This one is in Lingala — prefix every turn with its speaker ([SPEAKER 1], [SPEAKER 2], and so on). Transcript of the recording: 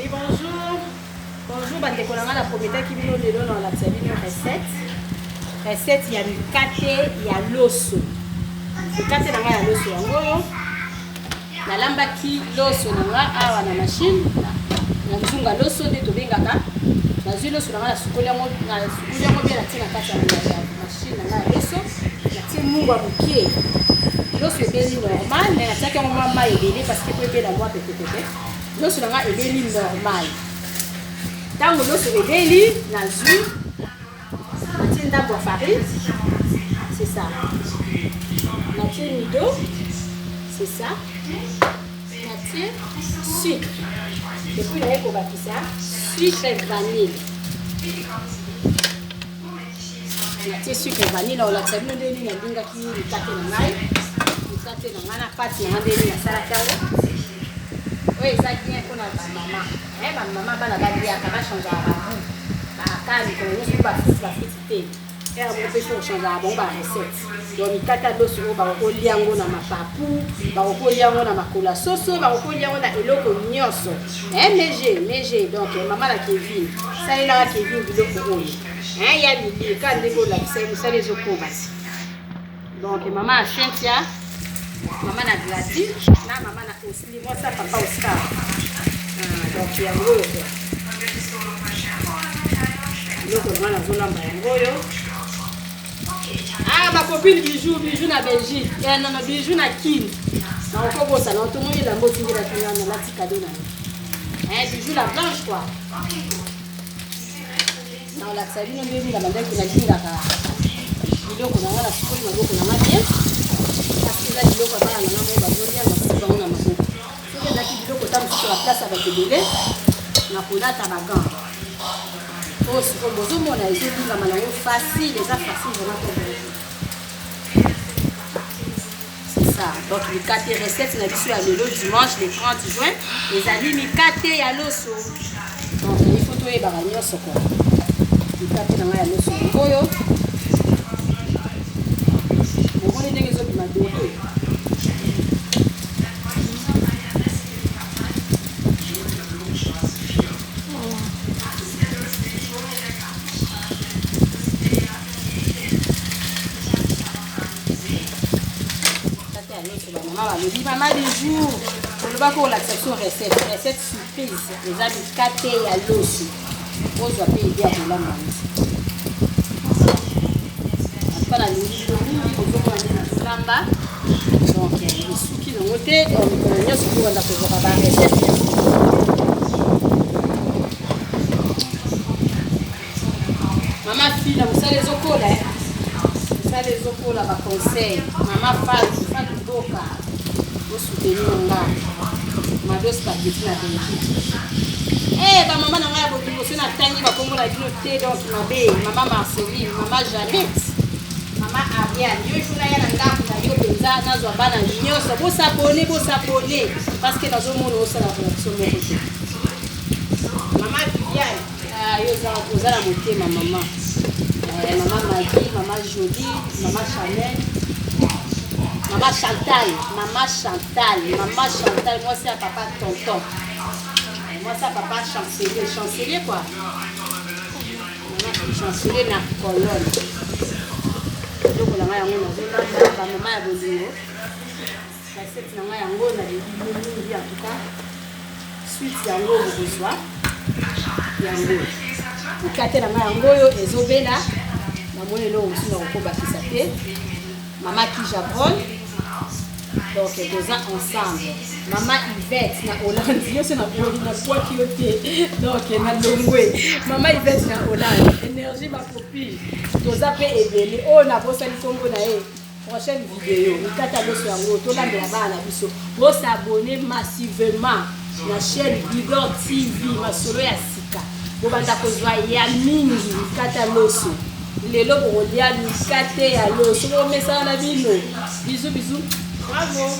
[SPEAKER 1] Oui, bonjour. Bonjour, bandeko na nga na prometaki bino lelo na olakisa bino recette. Recette ya mikate ya loso. Mikate na nga ya loso yango oyo. Nalambaki loso na nga awa na machine na nzunga loso nde tobengaka. Nazwi loso na nga nasukoli yango nasukoli yango bien natie na kati ya machine na nga ya loso. Natie mungwa moke. Loso ebeli normal mais natiaki yango mwa mai ebele parce que po ebela mwa petepete. Loso na nga ebeli normal. Ntango loso ebeli nazwi natie ndambo ya farine, c'est ça. Natie nido, c'est ça. Natie sucre. Et puis naye kobakisa sucre vanille. Natie sucre vanille, olakisa bino ndenge nini nalingaki mikate na ngai. Mikate na ngai na pate na ngai ndenge nini nasalaki yango. Oyo eza bien mpona bamama. Eh, bamama bana baliaka bachangeaka bagout. Bakaka mikolo nyonso bafruti bafruti te. Heure moko mpe faut kochangeaka bango ba recette. Donc mikate ya loso oyo bakoki kolia yango na mapapu, bakoki kolia yango na makolo ya soso, bakoki kolia yango na eloko nyonso. Eh, meje, meje, donc mama na Kevin, salelaka Kevin biloko oyo. Eh, ya midi, kaka ndenge olakisa ye mosala ezokoba. Donc mama ya Cynthia, mama na Gladys, na mama na Osli, mwasi ya papa Oscar. Ah, donc yango oyo quoi. Biloko na nga nazolamba yango oyo. Ah, ma copine bijou, bijou na Belgique. Eh, non, non, bijou na Kin. Nakokobosana, otomoni elamba otindelaki nga nalati cadeau na yo. Eh, bijou la blanche quoi. Nakolakisa bino ndenge nini nabandaki nalingaka biloko na nga, nasukoli maboko na nga bien. Kasi eza biloko ya bana na nga moko bazolia, nasukoli bango na maboko. Soki ezalaki biloko ta mosusu na place ya bato ebele, nakolata ba gants. Oyo sikoyo bozomona ezolingama nango facile, eza facile vraiment pour bonjour. C'est ça. Donc mikate recette na biso ya lelo dimanche le 30 juin ezali mikate ya loso. Donc il faut toyebaka nyonso quoi. Mikate na ngai ya loso oyo. Omoni ndenge ezobima dore. Bamama balobi mama du jour olobaki olakisa biso recette, recette surprise eza mikate ya loso, ozwa mpe idée ya kolamba yango. Atuka nalingi bino mingi, bozomona nde nazolamba, donc esuki nango te, donc mikolo nyonso tobanda kozwaka ba recette ya mama Fila. Mosala ezokola, eh? Mosala ezokola, ba conseil mama Fatu Fatu Boka osoutenir nga Mado Spaghetti na Belgique. Eh, bamama na ngai ya bolingo, so natangi bakombo na bino te, donc mabe. Mama Marceline, mama Jeannette, mama Ariane, yo ifo naya na ndako na yo mpenza, nazwa bana nyonso. Bosabone, bosabone, parce que nazomona osala production moko te. Mama Viviane, ah, yo oza na motema mama. Eh, mama Maggie, mama Jolie, mama Chanel, mama Chantal, mama Chantal, mama Chantal, mwasi ya papa tonton, mwasi ya papa chancelier, chancelier quoi, mama chancelier na colonne. Biloko na ngai yango nazolamba, bamama ya bolingo, recette na ngai yango nalingi bino mingi. En tout cas suite yango bokozwa yango. Mikate na ngai yango oyo ezobela, namoni eloko mosusu na kokobakisa te. Mama Kijabron, donc toza ensemble. Mama Yvette na Hollande, nyonso napwaki yo te, donc nalongwe. Mama Yvette na Hollande, énergie ma copine, toza mpe ebele. Oyo nabosani nkombo na ye, prochaine video. Mikate ya loso yango tolambela bana na biso. Bosabone massivement na chaîne Bidor TV, masolo ya sika bobanda kozwa ya mingi. Mikate ya loso lelo, bokolia mikate ya loso, bomesana na bino. Bisous, bisous, bravo.